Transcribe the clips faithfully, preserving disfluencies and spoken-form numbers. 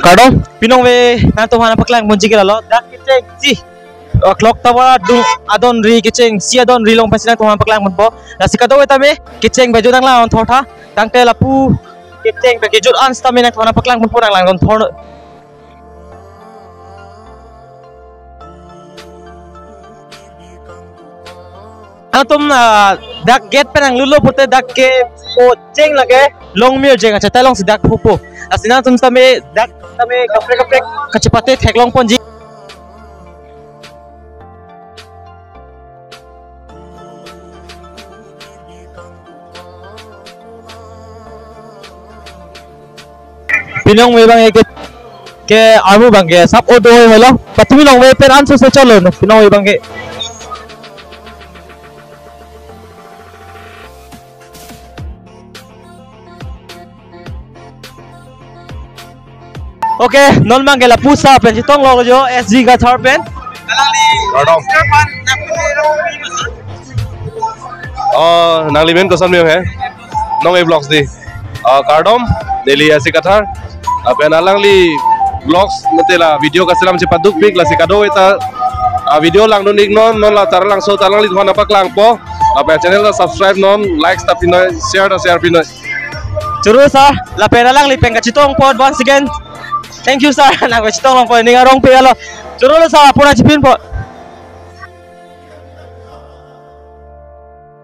Kardom, pinong ave nangtum aphan paklang ponji ke lalo, dak kechengsi, uh, Clock Tower adung adon ri kechengsi adon ri along pensi nangtum aphan paklang ponpo. Lasi kadokave tame kecheng pen jo nanglang-on thor tha. Tangte lapu kecheng pen kejut an sitame nangtum aphan paklang ponpo, nanglang-on thor. Nangtum, ah, dak gate pen nanglutlo pute dak ke po cheng lake Longmir Jeng achetai alongsi dak pupo. Lasi nangtum tame dak tame kaprek kaprek kachepate theklong ponji. Pinong ave abang ke, ke armu abang ke sap odo helo. Patumi long ave pen anso se cholo no, pinong ave abang ke. Okay, non abang ke lapuson pen chetonglo jo S G Kathar pen. Kardom. Oh, nanglimen koson me he? Nong-e Vlogs dei. Ah, kardom, neli S G Kathar. Ah, pen alangli vlogs mate la video kaselam chepadukpik, lasi kadokave ta, ah, video langdun iknon, non la Taralangso ta alangliphan paklangpo. Ah, pen channel ta subscribe non, like ta pinoi, share ta share pinoi. Choro sir, lapen alangli pen kachetongpo once again. Thank you sir, nang kachetong longpo, ning arong pe alo. Choro lo sir, apor chipinpo.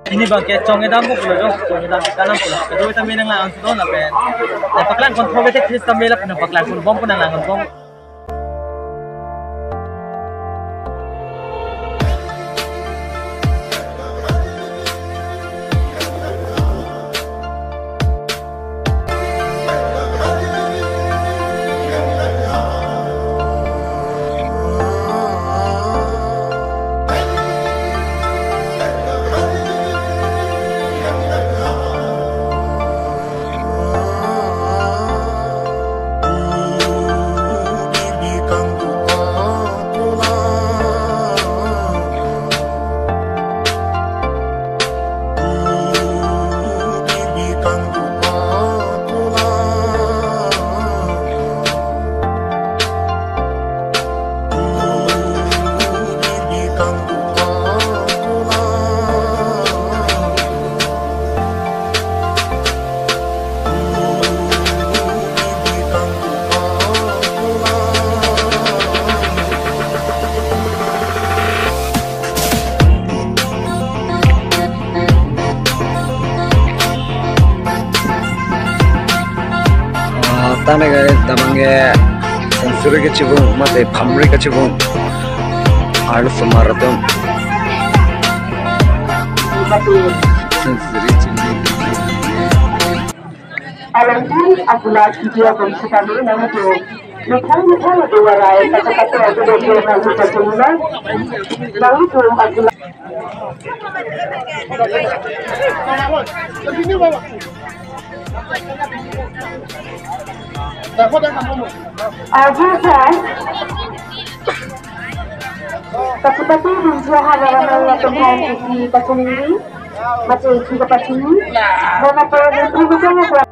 Pini abang ke chong-e dampo pulo jo, chong-e dam kanam pulo. Kadokave tame nanglang-on thor lapen. Nangpaklang ponpo, bete Chris tame lapen nangpaklang ponbom, nanglang ponbom. Ah, tane ke damang ke sensory kachibung, mate phamri kachibung. Arlo somar atum. Sensory chibung. Alangtum akulat video konseptame nangtum methang methang aduarai kata kata aduarai nangtum kachelina nangtum akulat. Aji sa. Pati pati dunjua halawan nangtum aphan isi kachelini. Mate isi kapachini. Mana pun itu bisa ngapa.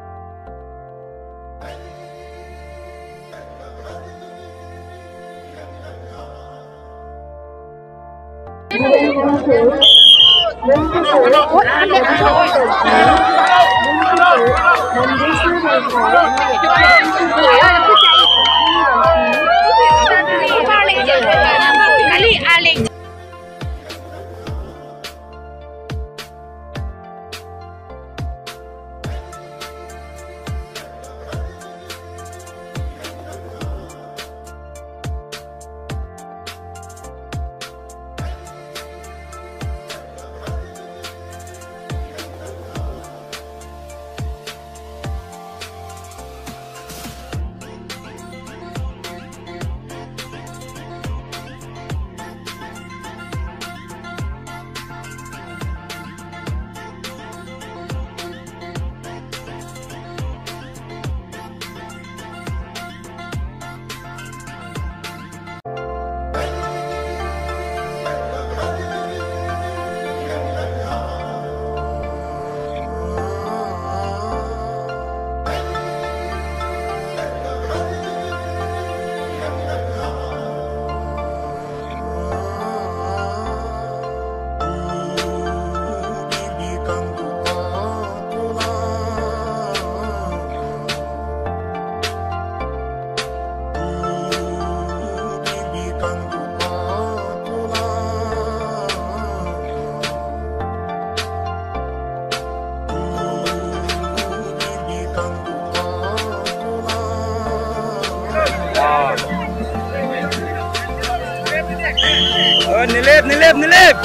Oh, nilip, nilip, nilip.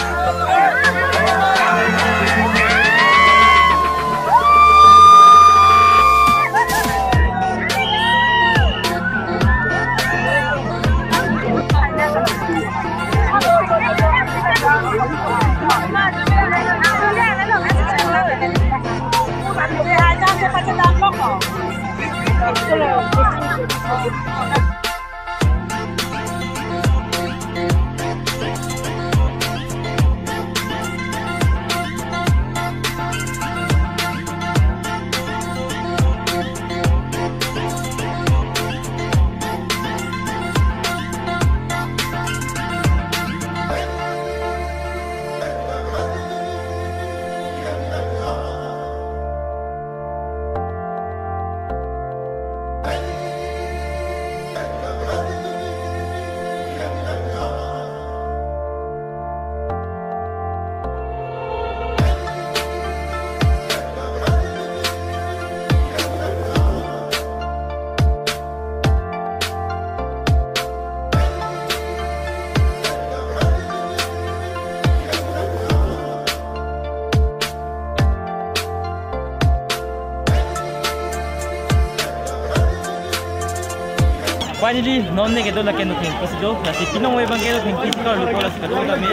Finally, non ne kedo lake no thengpi si do, lasi pinong we abang kedo thengpi si karlu ko lasi kedo kami.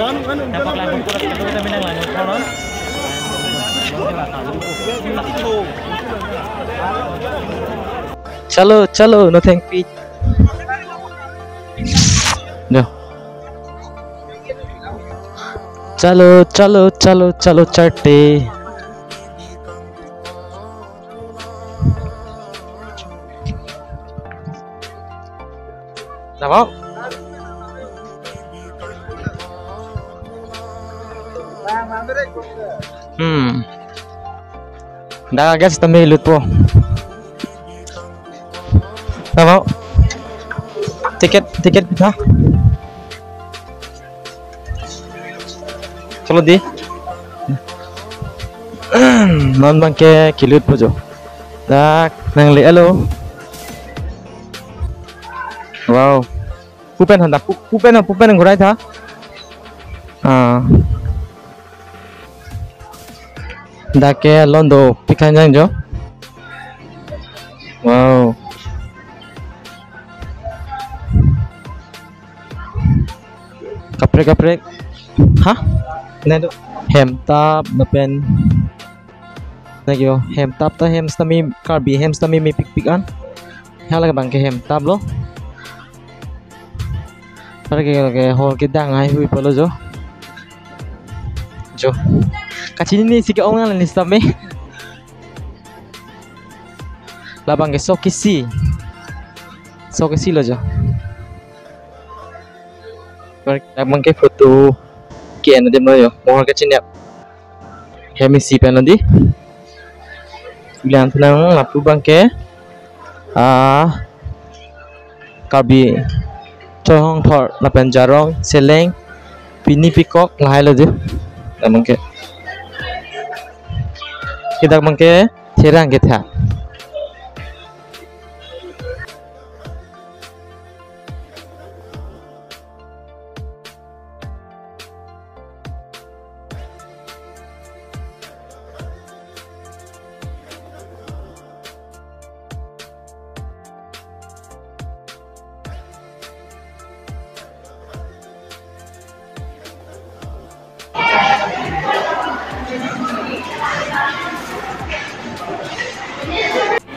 Dapat lang ko lasi kedo kami nang lang ko non. Chalo, chalo, no thengpi. Jo. Chalo, chalo, chalo, chalo, charte. Namo? Hmm. Dak agas tame lutpo. Namo? Ticket, ticket kita. Chalo di. Non abang ke kelutpo jo. Dak nangle-elo. Wow. Pu pen handa, pu, pu pen, pu pen gurai tha. Ah. Dak ke londo pikan jang jo. Wow. Kaprek kaprek. Hah? Ne do. Hem tap lapen. Lake jo, hem tap ta hem sitame, Karbi hem sitame mepikpik an. Hala abang ke hem tap lo. Hala ke, ke hall kedang haihui pulo jo. Jo. Kachinine si ke-ong nang ni sitame. Labang ke sok isi. Sok isi lo jo. Labang ke photo ke-en adim lo jo. Mohor kachini ap. Hem isi pen lo di. Bilang tenang lapu abang ke. Ah, Karbi Chorhong Thor lapen Jarong, Seleng, Pini Pikok lahai lo di. Abang ke. Kita abang ke therang ketha.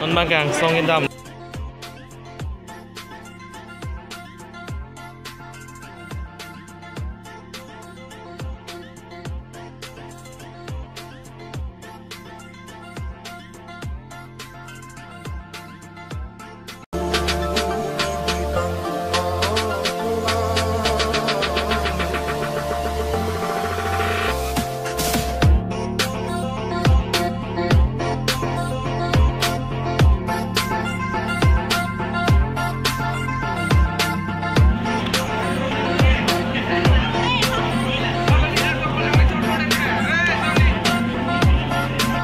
Non abang ke angsong kedam.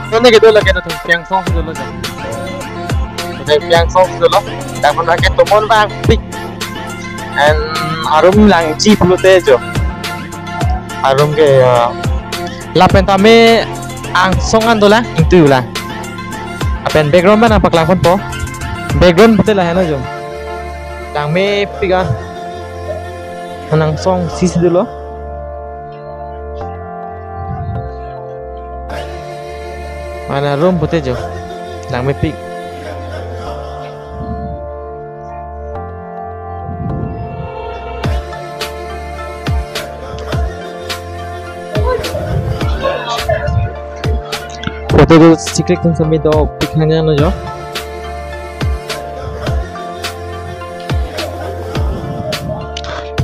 Nonke kedo lake nangtum Piangsong si dolo jam. Oke, Piangsong si dolo. Dak pon abangke tomon abangpik. And arum langji pulote jo. Arum ke, uh, lapen tame angsong an dolang, ingtui dolang. Lapen background abang nangpaklang ponpo. Background pute lahenlo jo. Langmepik a. Angsong isi si dolo. Mane arum pute jo. Langmepik. Photo do sikrik tum sami dopik hanya no jo.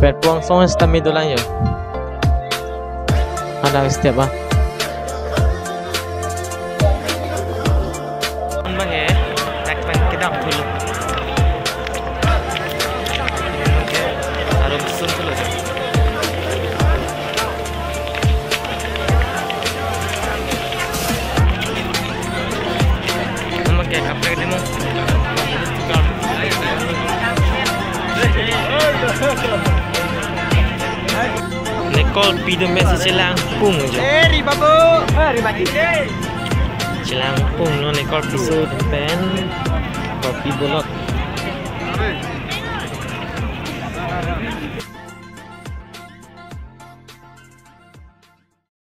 Petpong song sitame dolang jo. Ada step ah. Bang he, tak bang kedam dulu. Arum sun dulu jo. Naman kaya kaprek di mo. Nekolpi do mesi chelangpung jo. Eh, riba bo. Eh, riba ki. Chelangpung no, nekolpi so pen. Nekolpi bolot.